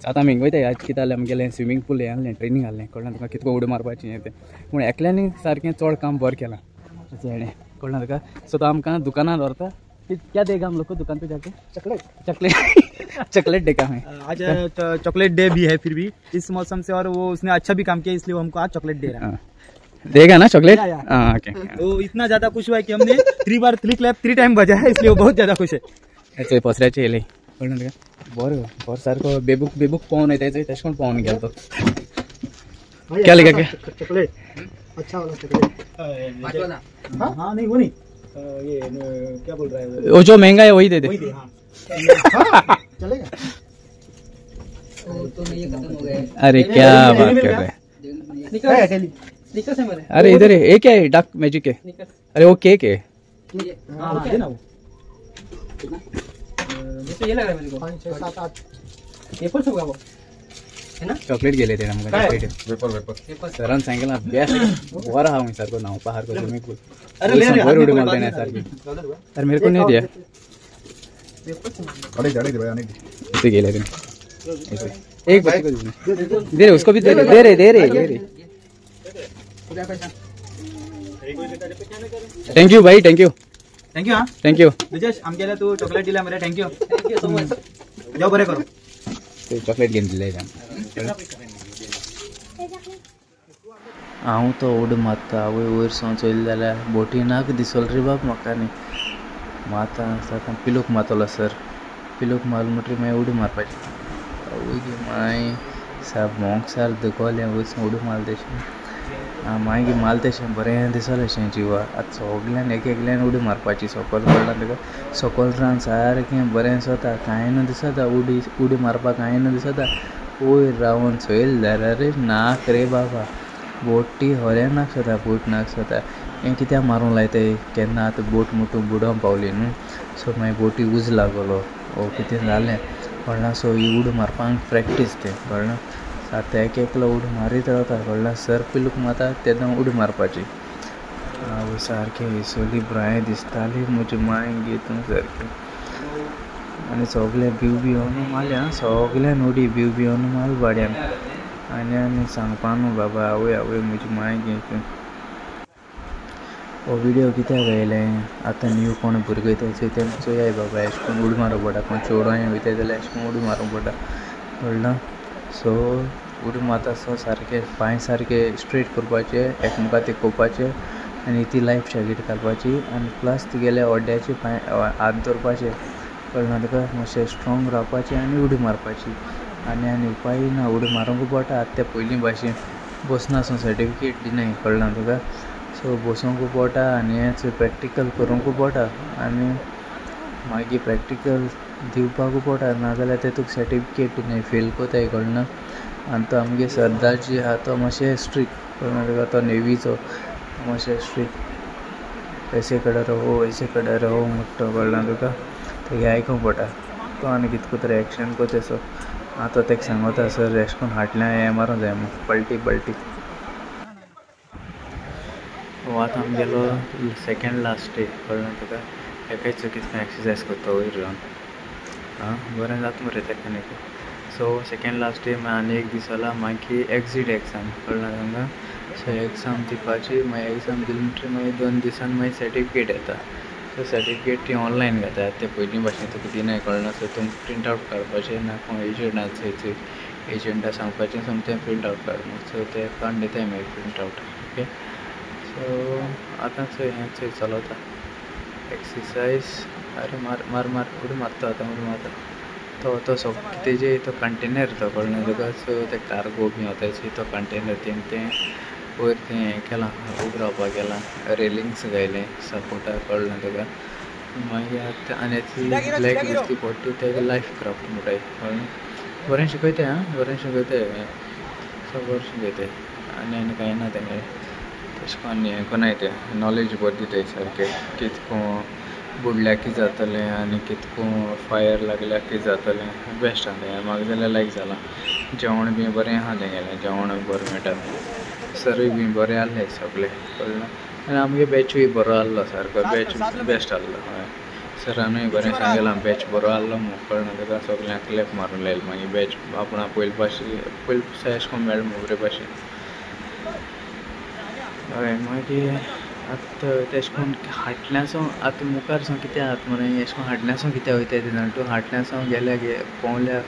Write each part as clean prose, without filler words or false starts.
आतां आमी वयताय आज कितें जालें आमगेलें स्विमींग पूल हें आहलें ट्रेनींग आहलें कळना तुका कितको उडी मारपाची हें तें पूण एकल्यांनी सारकें चड काम बरें केलां हेणें कळना तुका. सो तो आमकां दुकानार व्हरता. क्या देगा हम लोग को दुकान पे जाके? चॉकलेट. चॉकलेट चॉकलेट देगा हमें आज. चॉकलेट डे भी है फिर भी इस मौसम से, और वो उसने अच्छा भी काम किया इसलिए वो हमको आज चॉकलेट दे रहा है. देगा ना चॉकलेट? हाँ ओके. वो इतना ज्यादा खुश हुआ है कि हमने 3 बार 3 क्लैप 3 टाइम बजाया है, इसलिए वो बहुत ज्यादा खुश है. ऐसे पसऱ्याचे येले कळना तुका. बरो बरो सारको बेबूक बेबूक पोवन येता तशें करून पोवन गेलो तो. क्या लेगा क्या? चॉकलेट अच्छा वाला चॉकलेट. हाँ नहीं वो नहीं, ये क्या बोल रहा है वो जो महंगा है वही दे दे. वही दे. हाँ चलेगा. तो नहीं खत्म हो गया. अरे क्या बात कर रहे हैं. अरे इधर है ये क्या है? डार्क मैजिक है. अरे वो केक है. हाँ दे ना वो. ये लग रहा है मेरे को 5 6 7 8 पेपर होगा वो है ना. चॉकलेट गेले ते आमकां चॉकलेट वेपर वेपर सरान सांगला बेस्ट बरो आहा खंय सारको न्हांवपा सारको स्विमींग पूल. अरे ले वयर उडी मारता तेणे सारकी. अरे मेरे को नहीं दिया. इथे गेले ते एक बच्चे को दे रहे, उसको भी दे रहे दे रहे दे रहे दे रहे. Thank you भाई, thank you thank you. हाँ thank you Brijesh आमगेला तू चॉकलेट दिला मरे. Thank you thank you so much. जाओ बरें करो. ते चॉकलेट घेवन दिले. हांव तो उड मारता आवय वयर सावन चोयलें जाल्यार बोटी नाक दिसोल रे बाब म्हाका न्ही. मारता आसतना पिलोक मारतलो सर, पिलोक मारलो म्हणटकीर मागीर उडी मारपाची. आवय गे माय साप भोंवक सार दुखोलें वयर सावन उडी मारले तशें. मागीर मारलें तशें बरें दिसलें अशें जिवा. आतां सगल्यान एक एकल्यान उडी मारपाची सकयल पडला तुका. सकयल रावन सारकें बरें दिसता, कांय ना दिसता. उडी उडी मारपाक कांय ना दिसता. वयर रावन चोयलें जाल्यार रे नाक रे बाबा बोटी होरें नाक जाता, बोट नाक जाता. हें कित्याक मारूंक लायताय केन्ना आतां बोट मोटू बुडोवंक पावली न्हू. सो मागीर बोटी उजो लागलो वो कितें जालें कळना. सो ही उडी मारपाक प्रॅक्टीस तें कळना. आतां एक एकलो उडी मारीत रावता कळना. सर पिलूक मारता तेन्ना उडी मारपाची. आवय सारकें इसोली ब्रांय दिसताली म्हजी माय गे तूं सारकें. आनी सगळे भिव भिवनू मारले आं, सगल्यान उडी भिव भिवनू मारले बाड्यान. आनी आनी सांगपा न्हू बाबा आवय आवय म्हजी माय गे तूं. हो विडियो कित्याक येयलें आतां न्यू कोण भुरगो येताय चोय तें चोयाय बाबा एशें कोन्न उडी मारूंक पडटा. कोण चेडवां वयताय जाल्यार एशें कोन्न उडी मारूंक पडटा कळना. सो उडी मारता आसतना सारके पांय सारके स्ट्रेट करपाचे, एकमेका तेकोवपाचे आनी ती लायफ जॅकेट घालपाची आनी प्लस तुगेल्या ओड्याचे पांय हात दवरपाचे कळना तुका. मातशें स्ट्रोंग रावपाचें आनी उडी मारपाची. आनी आनी उपाय ना, उडी मारूंक पडटा. आतां ते पयलीं भाशेन बसनासून सर्टिफिकेट दिनाय कळना तुका. सो बसूंक पडटा आनी हेंच प्रॅक्टिकल करूंक पडटा आनी मागीर प्रॅक्टिकल दिवपाकू पडटा, नाजाल्यार ते तुका सर्टिफिकेट दिनाय, फेल कोताय कळना. आनी तो आमगे सरदारजी आहा तो मातशें स्ट्रिक्ट कळना तुका. तो नेवीचो मातशें स्ट्रिक्ट, ऐसे खडे रहो ऐसे खडे रहो म्हणटा कळना तुका. तेगे आयकूंक पडटा. तो आनी कितको तरी एक्शन कोता सो आतां तेका सांगता सर एशें कोन्न फाटल्यान हें मारूंक जाय म्हूण पलटी पलटी. हो आतां आमगेलो सेकेंड लास्ट डे कळना तुका. एकाच कितको एक्सरसायज करता वयर रावन. आं बरें जाता मरे तेका न्ही. सो सेकेंड लास्ट डे मागीर आनी एक दीस जाला मागीर एक्जीट एग्जाम कळना तुमकां. सो एग्जाम दिवपाची, मागीर एग्जाम दिली म्हणटकीर मागीर 2 दिसान मागीर सर्टिफिकेट येता. सो सर्टिफिकेट ती ऑनलायन घेता ते पयलीं भाशेन तुका दिनाय कळना. सो तुमकां प्रिंट आवट काडपाचें ना कोण एजंट आसा थंय एजंटा सांगपाचें सोमतें प्रिंट आवट काड म्हूण. सो ते काडून दिताय मागीर प्रिंट आवट. ओके सो आतां चोय हें चोय चलता एक्सरसायज. अरे मार मार मार उडी मारता आतां उडी मारता तो तो सग तेजे तो कंटेनर तो कळना तुका. सो ते कार्गो बी वताय तो कंटेनर तें तें वयर तें हें केलां उबें रावपाक केलां रेलिंग्स घायलें सपोर्टाक कळना तुका. मागीर आतां आनी ती ब्लॅक दिसती पडटा तेका लायफ क्राफ्ट म्हणटाय कळ्ळें. बरें शिकयताय आं, बरें शिकयताय, सगळें बरें शिकयताय. आनी आनी कांय ना तेंगेलें तशें करून हें कोनाय तें नॉलेज बरें दिताय सारकें. कितको बुडल्यार कितें जातलें आनी कितको फायर लागल्यार कितें जातलें. बेस्ट आहा तें म्हाका जाल्यार लायक जालां. जेवण बी बरें आहा तेंगेलें, जेवण बरें मेळटा. सरूय बी बरें आहले सगळे कळ्ळें. आनी आमगे बॅचूय बरो आहलो सारको, बॅच बेस्ट आहलो. हय सरानूय बरें सांगलां बॅच बरो आहलो मु कळना तुका सगळ्यांक क्लॅप मारून लायलो मागीर बॅच आपणा पयले भाशेन पयले दिसा अशें करून मेळ्ळो मु बरे भाशेन. हय मागीर आतां तेशें करून फाटल्यान सावन आतां मुखार सावन कितें आसा मरे अशें करून फाटल्यान सावन कित्याक वयताय तें जाणा तूं फाटल्यान सावन गेल्या गे पोंवल्या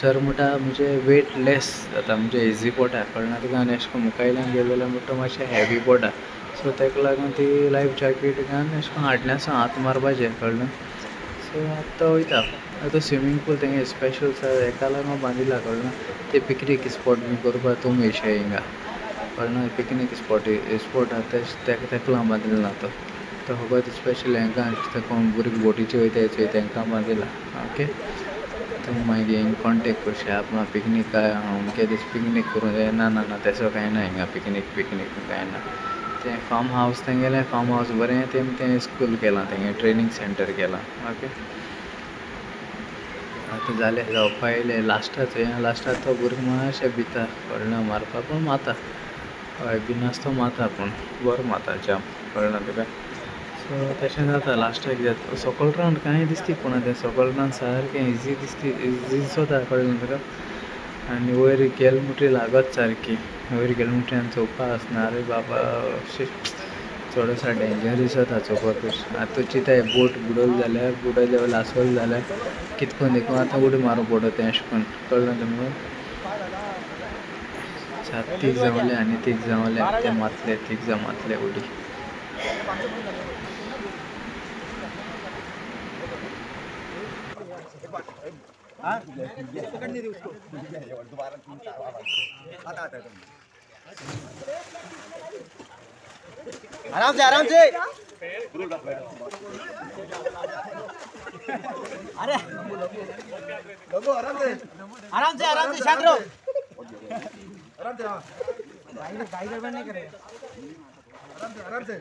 सर म्हणटा म्हणजे वेट लेस जाता म्हणजे इजी पडटा कळना तुका आनी अशें करून मुखायल्यान गेले जाल्यार म्हणटा मातशें हेवी पडटा सो ताका लागून ती लायफ जॅकेट घालून अशें करून फाटल्यान सावन हात मारपाचें कळ्ळें. सो आतां वयता आतां स्विमींग पूल तेंगे स्पेशल हेका लागून बांदिला कळ्ळें ते पिकनीक स्पॉट बी करपाक तुमी येयशे हिंगा कळ्ळें पिकनीक स्पॉट स्पॉट आसा तेका लागून बांदिला ना तो तो फकत स्पेशल हेंकां कोण भुरगीं बोटीचे वयताय चोय तेंकां बांदिला. ओके तूं मागीर हिंग कॉन्टेक्ट करशें आपणा पिकनीक अमके दीस पिकनीक करूं जाय ना ना ना तेसो कांय ना हिंगा पिकनीक पिकनीक कांय ना. तें फार्म हावस तेंगेलें फार्म हावस बरें तें तें स्कूल केलां तेंगे ट्रेनींग सेंटर केलां. ओके आतां जालें जावपा येयलें लास्टाक लास्टाक तो भुरगो मातशें भिता कळना मारपाक पूण मारता हय भिनासतो मारता पूण बरो मारता जाम कळना तुका. सो तशें जाता लास्टाक जाता सकयल रावंड कांय दिसती पूण तें सकयल रावंड सारकें इजी दिसती इजी दिसता कळ्ळें तुका. आनी वयर गेल म्हणटरी लागत सारकी वयर गेल म्हणटरी आनी चोवपा आसना अरे बाबा अशें चड डेंजर दिसता चोवपाकूच. आतां तूं चिंताय बोट बुडोल जाल्यार बुडोले आसोल जाल्यार कितको देखून आतां उडी मारूंक पडटा तें अशें करून कळ्ळें तुमकां. तीग जावले आनी तीग जावले ते मातले तीग जाण मातले उडी. आराम से आराम से अरे आराम से आराम से शांत रहो आराम से भाई गड़बड़ नहीं करेगा आराम से आराम से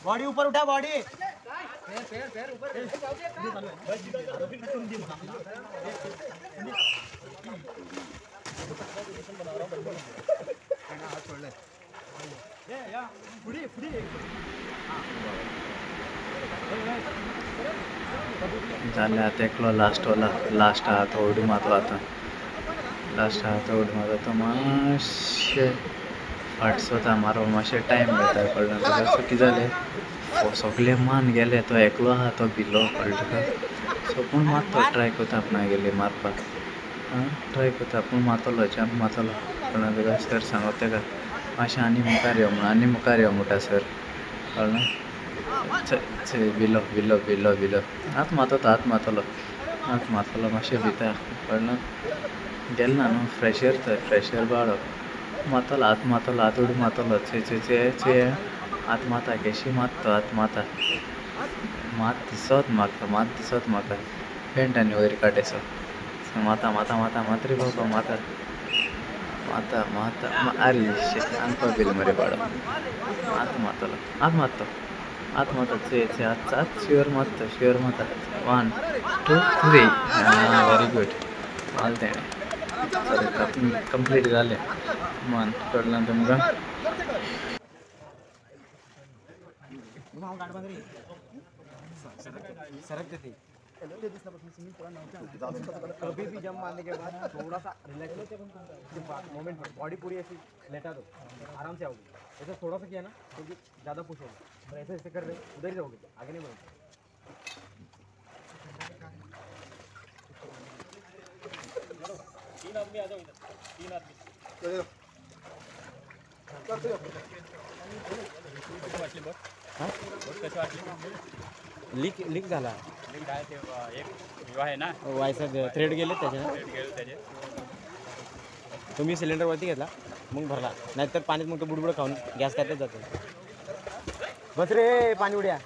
बॉडी ऊपर उठा बॉडी पैर पैर ऊपर जालें आतां एकलो लास्ट वाला लास्ट आहा तो उडी मारता आतां लास्ट आहा तो उडी मारता तो मातशें फाट सोता मारप मातशें टायम घेता कळ्ळें तुका. सो कितें जालें सगळे मान गेले तो एकलो आहा तो भिलो कळ्ळें तुका. सो पूण मारतो ट्राय करता आपणागेले मारपाक ट्राय करता पूण मारतलो जंप मारतलो कळ्ळें तुका. सर सांगता तेका मातशें आनी मुखार यो म्हणून आनी मुखार यो म्हणटा सर कळ्ळें. भिलो भिलो भिलो भिलो आतां मारतो आतां मारतलो आतां मारतलो मातशें भिता कळ्ळें. गेलें ना न्हू फ्रेशर तर फ्रेशर बाळो मारतलो आतां मारतलो आतां उडी मारतलो चोय चोय चोय चोय आतां मारता केशी मारतो आतां मारता मात दिसत म्हाका मात दिसत म्हाका पेंट आनी वयर काटेसो माता माता माता मात रे बाबा माता माता माता अरे आमकां बील मरे बाळो आतां मारतलो आतां मारतो आतां मारता चोय चोय आतां आतां शुअर मारता शुअर मारता 1 2 3 व्हेरी गुड माल तेणें कंप्लीट जालें मान कळ्ळें तुमकां. कभी भी जंप मारने के बाद थोड़ा सा रिलैक्स मोमेंट बॉडी पूरी ऐसी लेटा दो आराम से आओगे. ऐसा थोड़ा सा किया ना तो ज़्यादा पुश होगा और ऐसे ऐसे कर रहे उधर ही रहोगे आगे नहीं बढ़ोगे. तीन आदमी आ जाओ इधर तीन आदमी लीक लीक झाला लीक झाला ते एक विवाह आहे ना वायचा थ्रेड गेले त्याचे थ्रेड गेले त्याचे. तुम्ही सिलेंडरवरती घेतला मग भरला नाहीतर पाण्यात मग तो बुडबुड खाऊन गॅस त्यातच जातो. बस रे पाणी उड्या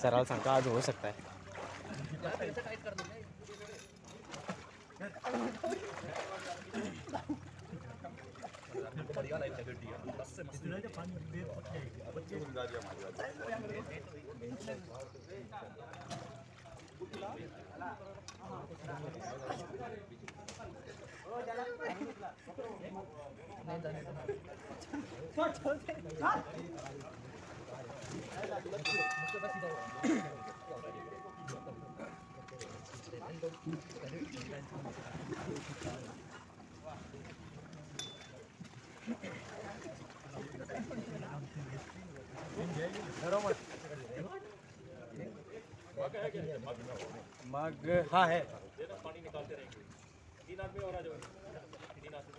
सराला सांगतो आज हो सकता है. मग हाँ है। पानी निकालते रहेंगे। 3 आदमी और आ जाओ। 3 आदमी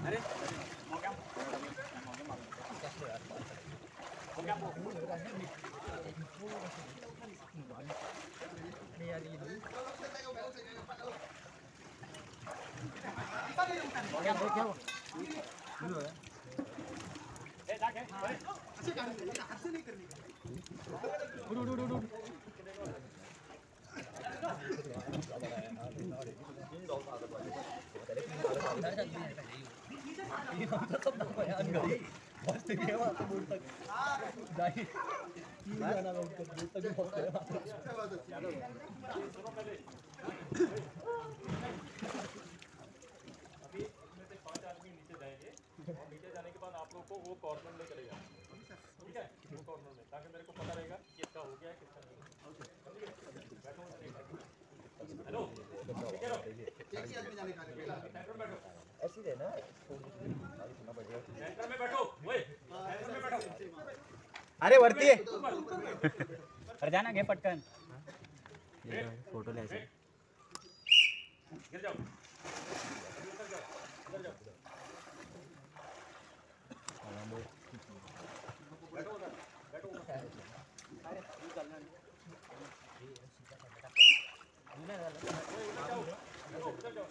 अरे अभी इसमें से 5 आदमी नीचे जाएंगे और नीचे जाने के बाद आप लोग को वो कॉर्नर में चले जाना, ठीक है? वो कॉर्नर में, ताकि मेरे को पता रहेगा किसका हो गया है किसका नहीं। बैठो, हेलो, सेंटर में बैठो, ऐसे ही ना, सेंटर में बैठो, ओए सेंटर में बैठो। अरे वरती आहे। अरे जाना घे पटकन, फोटो लिहायचा। गिर जाओ, उधर जाओ, उधर जाओ, बैठो उधर, बैठो उधर। अरे चलना उधर जाओ, उधर जाओ।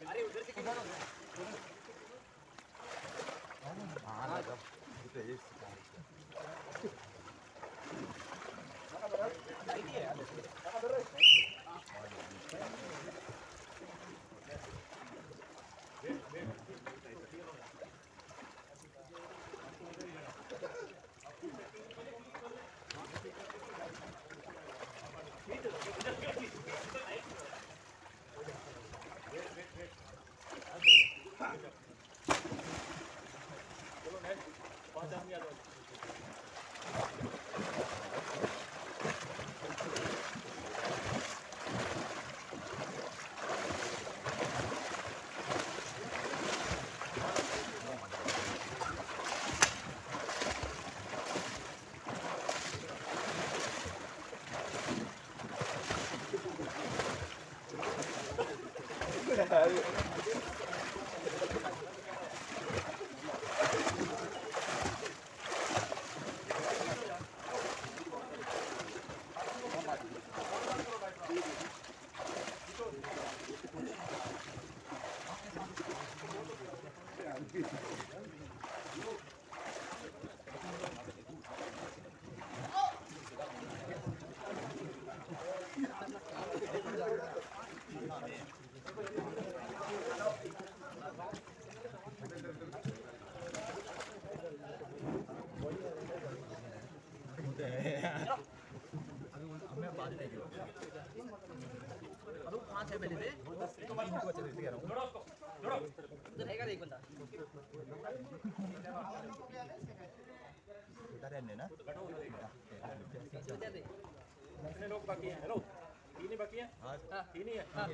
अरे उधर से किधर हो? चलो नेक्स्ट 5 आदमी आ जाओ। कितने लोग बाकी हैं? हेलो, 3 ही बाकी हैं? हाँ, 3 ही है। हाँ।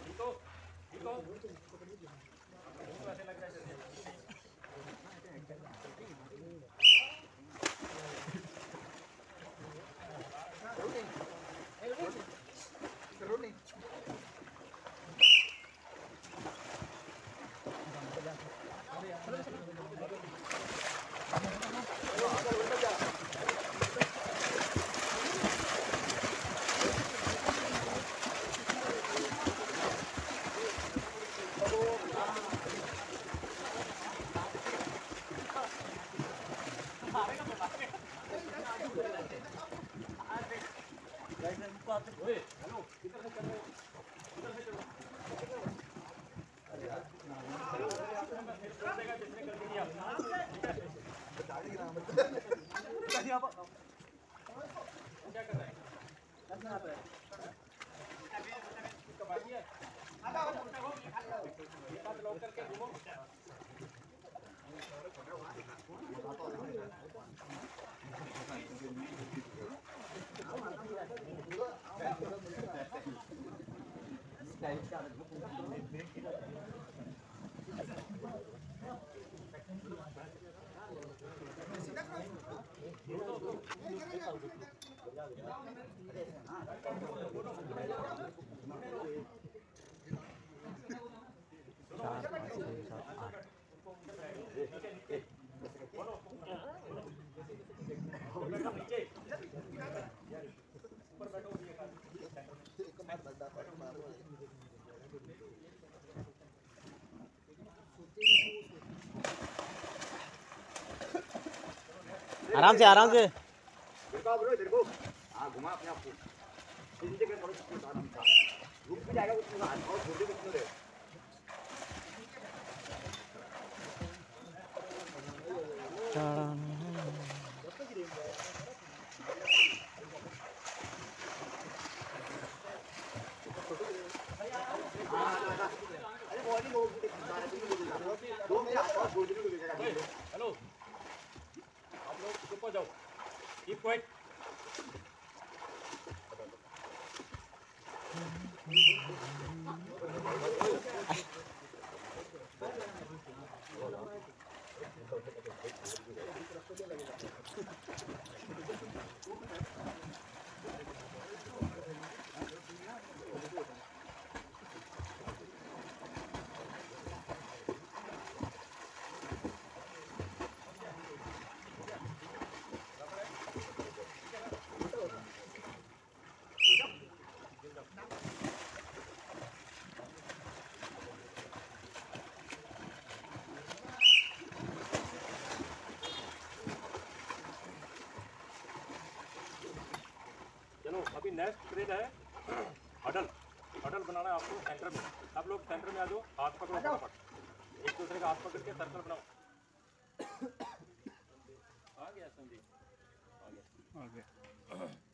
ठीक हो, ठीक हो। ऐसे लग रहा है जैसे। क्या कर रहा है? चार पाँच छः सात आठ। आराम से आराम से। घुमा अपने आप को रुक भी जाएगा और छोटे कुछ। हेलो, आप लोग चुप हो जाओ, कीप क्वाइट। चलो अभी नेक्स्ट ड्रिल है हडल। हडल बनाना है आपको सेंटर में। सब लोग सेंटर में आ जाओ, हाथ पकड़ो फटाफट, एक दूसरे का हाथ पकड़ के सर्कल बनाओ। आ गया संदीप, आ गया, आ गया।